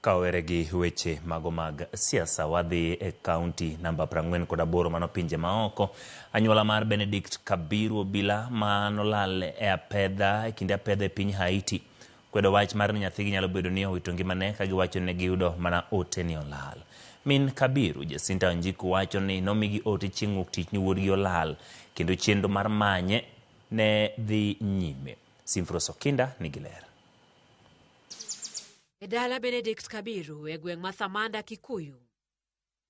Ka wawere gi weche mago mag siasa, wadhi e kaunti namba 48 mano pinje maoko. Anyuola mar Benedict Kabiru Obila ma nolal e apedha e kinde apedha e piny Haiti kwedo wach mar ni nyathigi nyalo bedo ni owito ngimane ka giwacho ni ne giyudo mana ote ni olal. Min Kabiru, Jacinta Wanjiku wacho ni nomigi ote chieng' wuok tich ni wuodgi olal kendo chenro mar manye ne dhi nyime. Simfros Okinda nigi ler. E dala Benedict Kabiru e gweng' ma Thamanda, Kikuyu,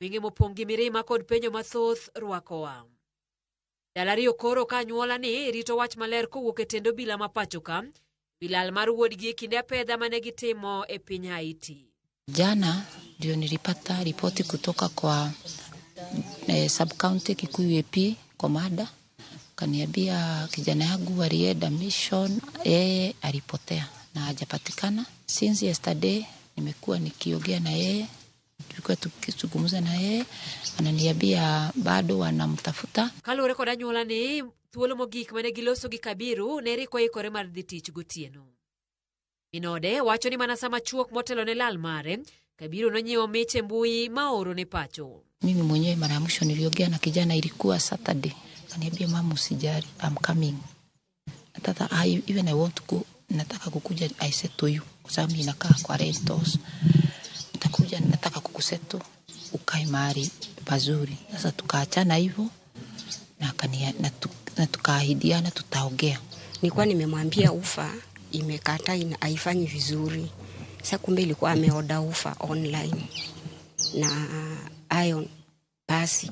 winge mopong' gi mirima kod penjo mathoth rwakowa. Ndalo ariyo koro ka anyuola ni rito wach maler kowuok e tend obila ma pacho ka, wi lal mar wuodgi e kinde apedha mane gitimo e piny Haiti. Jana ndio nilipata ripoti kutoka kwa sub county Kikuyu AP Komanda, kaniambia kijana yangu alienda mission, yeye alipotea na hajapatikana. Since yesterday nimekuwa nikiongea na yeye, tulikuwa tukizungumza na yeye, ananiambia bado wanamtafuta. Kaluwore kod anyuola ni thuolo mogik mane giloso gi Kabiru ne riko ikore mar dhi tich gotieno. Minode wacho ni mana sama chuok motelo ne lal mare, Kabiru nonyiewo mich e mbui ma ooro ne pacho. Mimi mwenyewe mara ya mwisho niliongea na kijana ilikuwa Saturday. Akaniambia mama usijali, I'm coming. Nataka I, even I want to go, nataka kukuja I settle you. Kwa sababu mimi nakaa kwa rentals. Nitakuja nataka kukusettle ukae mahali pazuri. Sasa tukaachana hivyo na akania, na, tu, na tukaahidiana tutaongea. Nilikuwa nimemwambia woofer imekata haifanyi vizuri. Sasa kumbe ilikuwa ameorder woofer online na iron pasi.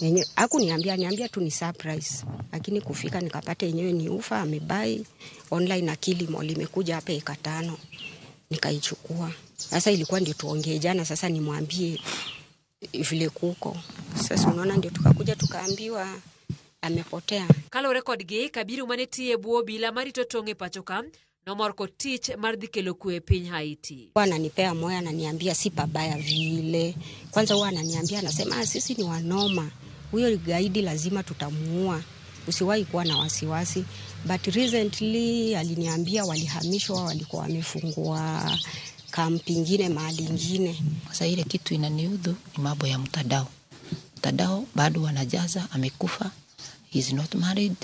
Yenye hakuniambia, niambia tu ni surprise. Lakini kufika nikapata yenyewe ni woofer amebuy online na Kilimall imekuja hapa eka 5. Nikaichukua. Sasa ilikuwa ndio tuongee jana, sasa nimwambie vile kuko. Sasa unaona ndio tukakuja tukaambiwa amepotea. Kaluwore kodgi, Kabiru mane tiyo e bwo obila marito tong' e pacho ka nomor kod tich mar dhi kelo kwe e piny Haiti. Huwa ananipea moyo, ananiambia si pabaya vile. Kwanza huwa ananiambia, anasema, sisi ni wanoma. Huyo gaidi lazima tutamuua. Usiwahi kuwa na wasiwasi. But recently aliniambia walihamishwa, walikuwa wamefungua kampi ingine mahali ingine. Sasa ile kitu inaniudhu ni mambo ya mtandao. Mtandao bado wanajaza amekufa, he is not married,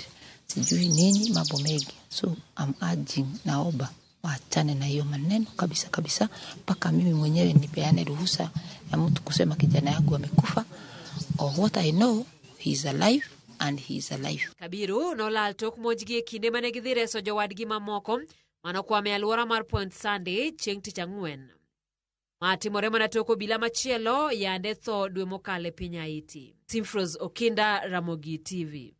sijui nini, mambo mengi. So I'm urging, naomba waachane na hiyo maneno kabisa kabisa, mpaka mimi mwenyewe nipeane ruhusa ya mtu kusema kijana yangu amekufa. Or what I know, he is alive and he is alive. Kabiru nolal tok monjgi e kinde mane gidhi reso jowadgi mamoko manokwamo e alwora mar Point Sunday chieng' tich ang'wen. Ma timore mana tok obila machielo yande tho dwe mokalo e piny Haiti. Simfros Okinda, Ramogi TV.